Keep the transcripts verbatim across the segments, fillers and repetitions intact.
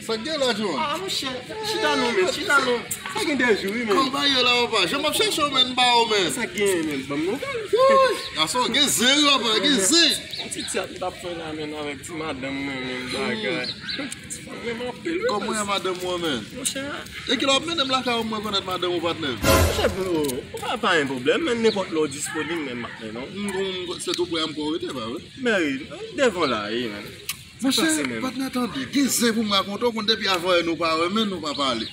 Sa k gen la, John? Ah, monchè, chita non, men, chita non. Sa gen de jou, wi, men. Kòman yo la, papa? Jan m ap chèche w, men, m pa w, men. Sa k gen, men? Ban m nouvèl. Wouy, gason, gen zen, wi, papa, gen zen. Yon ti tèt m t ap fè la, men, avèk ti madanm mwen, men, bagay. Mwen vrèman anpil, wi. Kòman w ye, madanm ou an, men? Monchè. E kilè w ap mennen m lakay ou, mwen konèt madanm ou, patnè? Monchè, bro, ou pa, pa gen pwoblèm, men, nenpòt lè w disponib, men, m ap mennen w. M gon, m gon, se tou prè a m kwè w rete, pa vre? Men, devan la, wi, men. Monchè, patnè, tande, gen zen pou m rakonte w, konn depi avan yè nou pa wè, men nou pa pale.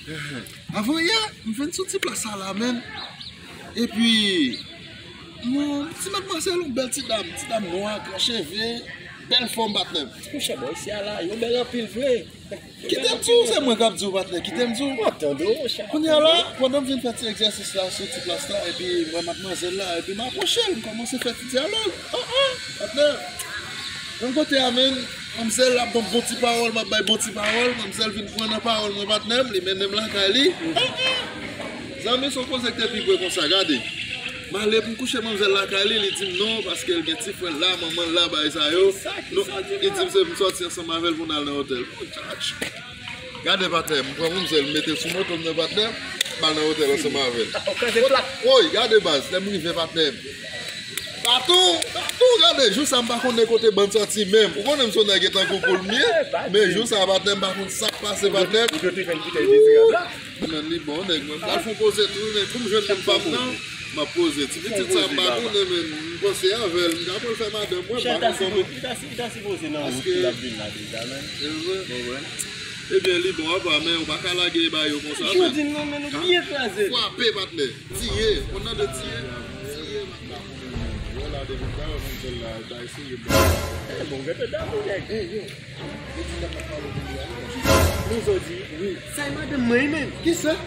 Avan yè, m vin sou ti plas sa la, men. Epi, yon ti madmwazèl, yon bèl ti dam, ti dam nwa, gran cheve, bèl fòm, patnè. Monchè, bò isi a la, yo bèl anpil vre. Kite m di w, se mwen k ap di w, patnè, kite m di w. Mwen tande w, monchè. Kounye a la, pandan m vin fè ti egzèsis la sou ti plas la, epi m wè madmwazèl la, epi m apwoche l, m kòmanse fè ti dyalòg. Ah, ah, patnè. Yon kote a, men, manmzèl ap ban m bon ti pawòl, m ap bay bon ti pawòl, manmzèl vin pran nan pawòl mwen, patnè m, li mennen m lakay li. Zanmi, se yon koze ki te pi vre konsa, gade. M ale pou m kouche manmzèl lakay li, li di m non, paske l gen ti frè l la, manman l la, bagay sa yo. Li di m se pou m sòti ansanm avè l pou n al nan otèl. Gade, patnè, m pran manmzèl, m mete l sou moto m nan, patnè, m al nan otèl ansanm avè l. Woy, gade baz, lè m rive, patnè m. Baton, baton, gade, jou sa m pa konnen kote bann sòti menm. Ou konnen m se yon nèg tankou poul m ye, men jou sa, patnè m pa konn sa k pase, patnè m. Ou te fè l kite dezirab la? Men li bon, nèg, mwen m pral fè yon koze tou, men pou m jwenn moun pa m nan, m ap poze. Ti pitit sa m pa konnen, men m panse avè l, m ka pran l fè madanm mwen, m pa konn kòman. Li ta sipoze nan wout pou l ap vin la deja, men. Ou konprann? Ebyen, li bon apa, men ou pa ka lage ba yo konsa, men. Jodi non, men nou byen kraze. Frape, patnè. Tiye. Ou nan de tiye? Tiye, patnè. Yo la depi ta yo konn fè la, ta eseye ba. Eh, bon, gete damou, nèg. Eh, yo. Depi ta pa pale de li a. Men jodi, wi. Sa e madanm mwen, men. Kisa?